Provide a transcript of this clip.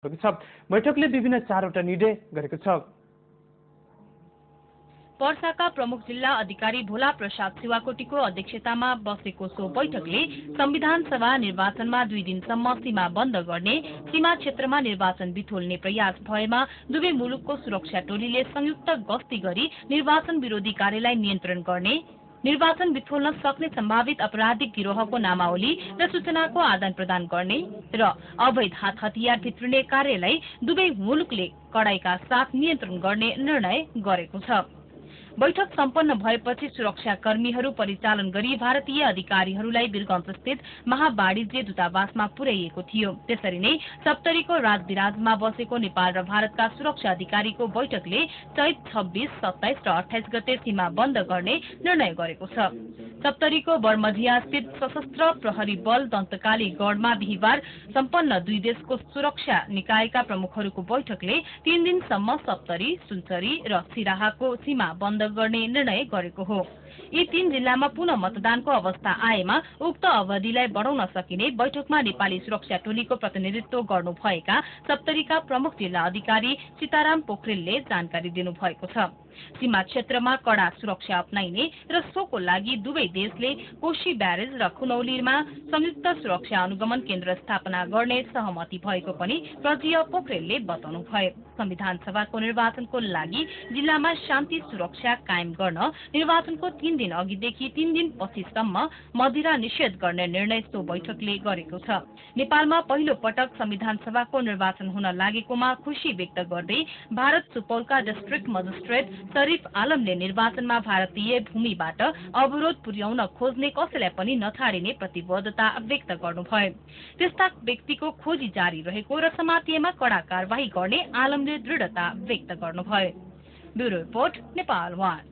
बैठकले विभिन्न 4वटा निर्णय गरेको छ। पर्साका प्रमुख जिल्ला अधिकारी भोला प्रसाद शिवाकोटीको अध्यक्षतामा बसेको सो बैठकले संविधान सभा निर्वाचनमा 2 दिनसम्म सीमा बन्द गर्ने, सीमा क्षेत्रमा निर्वाचन बिथोल्ने प्रयास भएमा दुवै मुलुकको सुरक्षा टोलीले संयुक्त गस्ती गरी निर्वाचन विरोधी कार्यलाई नियन्त्रण गर्ने, निर्वाचन बिथोल्न सक्ने सम्भावित आपराधिक गिरोहको नामावली र सूचनाको आदान प्रदान गर्ने र अवैध हात हतियार भित्रिने कार्यलाई दुवै मुलुकले कडाइका साथ नियन्त्रण गर्ने निर्णय गरेको छ। बैठक सम्पन्न भएपछि सुरक्षा कर्मीहरू परिचालन गरी भारतीय अधिकारीहरूलाई वीरगञ्ज स्थित महावाणिज्य दूतावासमा पुर्याइएको थियो। त्यसरी नै सप्तरीको राजविराजमा बसेको नेपाल र भारतका सुरक्षा अधिकारीको बैठकले चैत 26, 27 र 28 गते सीमा बन्द गर्ने निर्णय गरेको छ। सप्तरीको बर्मझिया स्थित सशस्त्र प्रहरी बल दन्तकाली गढमा बिहिबार सम्पन्न दुई देशको सुरक्षा निकायका प्रमुखहरूको बैठकले 3 दिनसम्म सप्तरी, सुनसरी र सिराहाको सीमा बन्द गर्ने निर्णय गरेको हो। यी 3 जिल्लामा पुनः मतदानको अवस्था आएमा उक्त अवधिलाई बढाउन सकिने बैठकमा नेपाली सुरक्षा टोलीको प्रतिनिधित्व गर्नुभएका सप्तरीका प्रमुख जिल्ला अधिकारी सीताराम पोखरेलले जानकारी दिनुभएको छ। सीमा क्षेत्रमा कडा सुरक्षा अपनाइने र सोको लागि दुवै देशले कोशी ब्यारेज र खुनौलीमा संयुक्त सुरक्षा अनुगमन केन्द्र स्थापना गर्ने सहमति भएको पनि प्रजीय पोखरेलले बताउनुभयो। संविधान सभाको निर्वाचनको लागि जिल्लामा शान्ति सुरक्षा कायम गर्न निर्वाचनको 3 दिन अघिदेखि 3 दिन पछिसम्म मदिरा निषेध गर्ने निर्णय सो बैठकले गरेको छ। नेपालमा पहिलो पटक संविधान सभाको निर्वाचन हुन लागेकोमा खुशी व्यक्त गर्दै भारत सुपौलका डिस्ट्रिक्ट मजिस्ट्रेट शरीफ आलमले निर्वाचनमा भारतीय भूमिबाट अवरोध पुर्याउन खोज्ने कसैलाई पनि नछाडिने प्रतिबद्धता व्यक्त गर्नुभयो। त्यस्ता व्यक्तिको खोजी जारी रहेको र समातिएमा कडा कारवाही गर्ने आलमले दृढता व्यक्त गर्नुभयो। Bureau report, Nepal 1।